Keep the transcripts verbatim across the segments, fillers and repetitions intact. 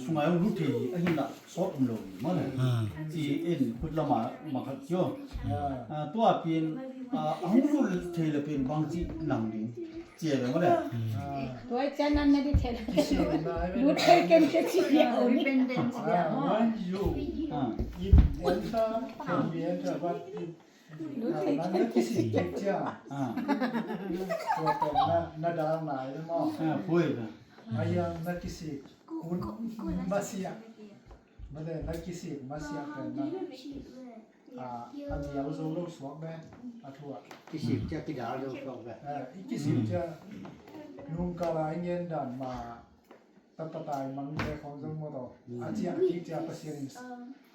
Sungah hong lut thei hi, a hinah sawt om lo hi, maw le. Ah. Ci in khut lamah mah khat cio. Ah, tua pen, ah, a hong lut thei le pen bangci nang ding. Ci a le, maw le. Tua i cian nan na di thei le. Lut thei ken ke ci dia o ni. Independence dia, maw. Ah. When you, ah, if you enter, can we enter, but if Lut thei. Na, na kisik kik ciang. Ah. Tua pen na, na dal nai le maw. Ah, poi na. A hiang na kisik. Hun masiah. Mate na kisik masiah pen na. Ah, a nial zo lo suak be. A thu ah. Kisik ciang kidal zo suak be. Ah, i kisik ciang. Nung kala i ngen dan ma. Tatatai mangte khong zong maw taw. Mm. A ciah kik ciah Pasian in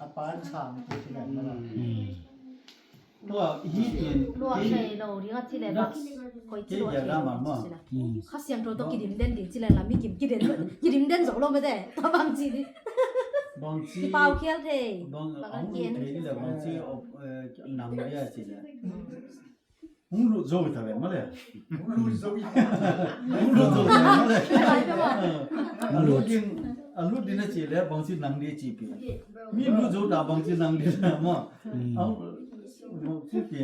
a pan sang kik hi ven maw. Mm. Tua hi pen luah thei lo ding a ci le bang koi ci luah thei lo ding ci le. Mm. Kha Siangtho tawh kidim den ding ci le la mi kim kidim den zo lo mate. Tua bang ci ding. Bang ci. Kipau khial thei. Bang a hong thei le bang ci, eh, nang dia ci le. Hong lut zo hi ta ve maw le. Hong lut zo hi ta. Hong lut zo hi ta maw le. A lut ding, a lut ding na ci le bangci nang ding ci pi. Mi lut zo ta bangci nang ding na maw. A ci pi.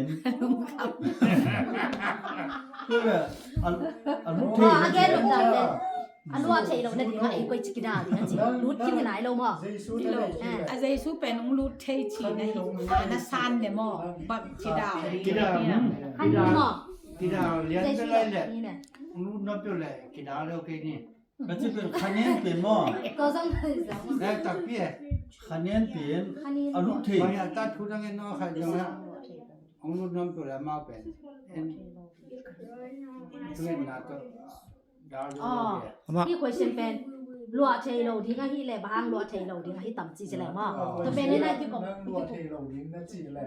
Ko ve, a, a lut thei. A gen lut ta le. A luah theih loh nadingah ei koi ci kidal ding a ci. Lut khin hi nai lo maw? Eh. A Jesu pen hong lut thei ci na hi. Na san le maw? Bang kidal ding. Kidal, hmm. Kidal maw? Kidal lian Jesu bel lai le. Hong lut nop peuh le kidal le kei ni. Ka ci pen khanen pen maw? Ko zong zong. Lai takpi e. Khanen pen a lut thei. Bang ya tat khu dang en no khai zong ya. Hong lut nop peuh le mau pen. En. Tuen na to. Aw, hi question pen luah thei lo ding ahi le bang hang luah thei lo ding ahi tam ci ci le maw? Tua pen hi nai kikop. Nang luah thei lo ding na ci le.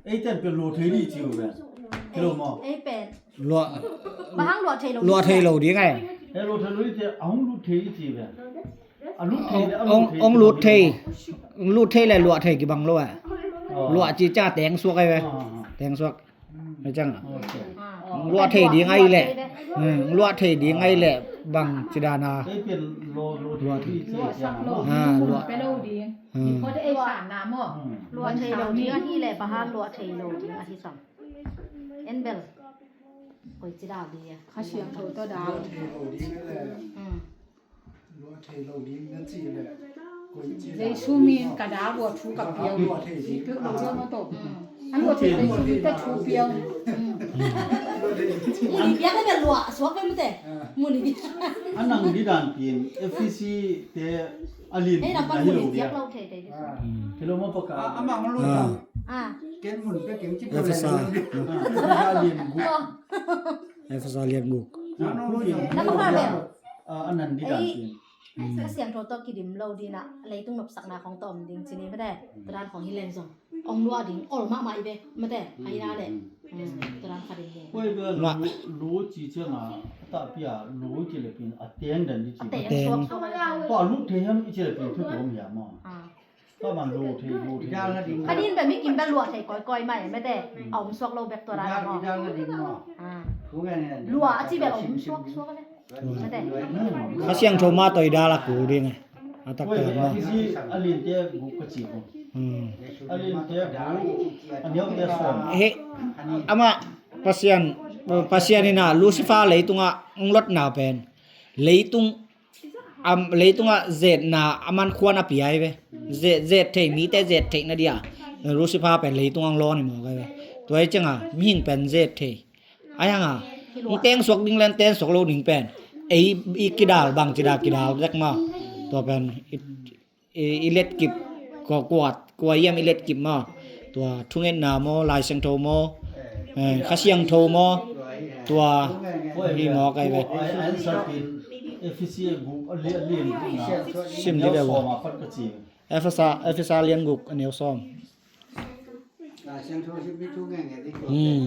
Ei ten pen luah thei ding ci uh pen. Kilo maw? Ei pen. Luah. Bang hang luah thei lo ding. Luah thei lo ding ai. Ei luah thei lo ding ci a hong lut thei ci pen. A lut thei le a lut thei. Hong lut thei. Hong lut thei le luah thei kibang lo ai. Luah ci ca teng suak ai ve. Teng suak. Hei ciang a. Luah thei ding ahi leh. Luah thei ding ahi leh bang ci dan a. Luah thei. Luah thei. Luah thei lo ding ahi leh bang hang luah thei lo ding ahi sam. En bel. Koi ci dan ding a. Kha Siangtho tawh dan. Luah thei lo ding na ci le. Jesu min ka dal luah thu ka piau. Piau lo ding maw taw. A luah thei Jesu min ka thu piau. Muni piau ka bel luah suak ve mate. Muni piau. A nang di dan pen Efesi te a lian. Ei na pan muni piau lo thei thei. Kilo maw paka. A mang lo. Ken mun pe ken ci. Efesa. A lian guk. Efesa lian guk. Na ka pa bel. A nan di dan pen. Kha Siangtho tawh kidim lo ding a leitung nopsakna khong tawh om ding ci ni mate. Tua dan khong hi leng zong ong luah ding ol mahmah i ve mate. Ahi na le. Tua dan kha ding hi. Koi bel lu ci ciang a, a tahpia lu ci le pen a teng dan di ci. A teng suak suak. Tua a lut thei hiam i ci le pen thu tuam hiam maw? Ka man luah thei, luah thei. Kha din bek mi kim bek luah thei kawikawi mah e mate. A om suak lo bek tua dan a maw? Luah a ci bek a om suak suak le. Mate. Kha Siangtho mah tawh i dal a kul ding e. A taktak mah. A liante guk ka ci ko. A liante guk, a niaute sawm. He, amah Pasian, Pasian in a Lucifer leitungah hong lotna pen. Leitung Am, leitungah zetna a man khuan a pia hi ve. Zet, zet thei, mite zet theihna dia Lucifer pen leitung ang lawn hi mawk hi ve. Tua hi cianga mihing pen zet thei. Ahi hanga hong teng suak ding len teng suak lo ding pen ei i kidal bang ci da kidal dek ma. Tua pen i, i, i letkip ko kuat kua hiam i letkip maw? Tua thungetna maw, Lai Siangtho maw, eh, Kha Siangtho maw? Tua hi maw kai ve. Sim di ve ua. Efesa, Efesa lian guk a neu sawm. Hmm.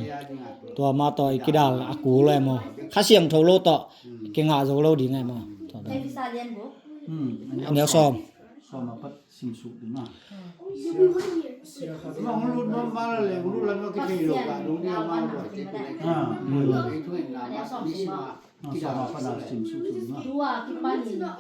Tua mah tawh i kidal a kul e maw? Kha Siangtho lo tawh kingah zo lo ding e maw? Tua pen. Efesa lian guk. Hmm. A neu sawm. Sawm a pat simsuk ding a. Sawm a pat a simsuk ding a.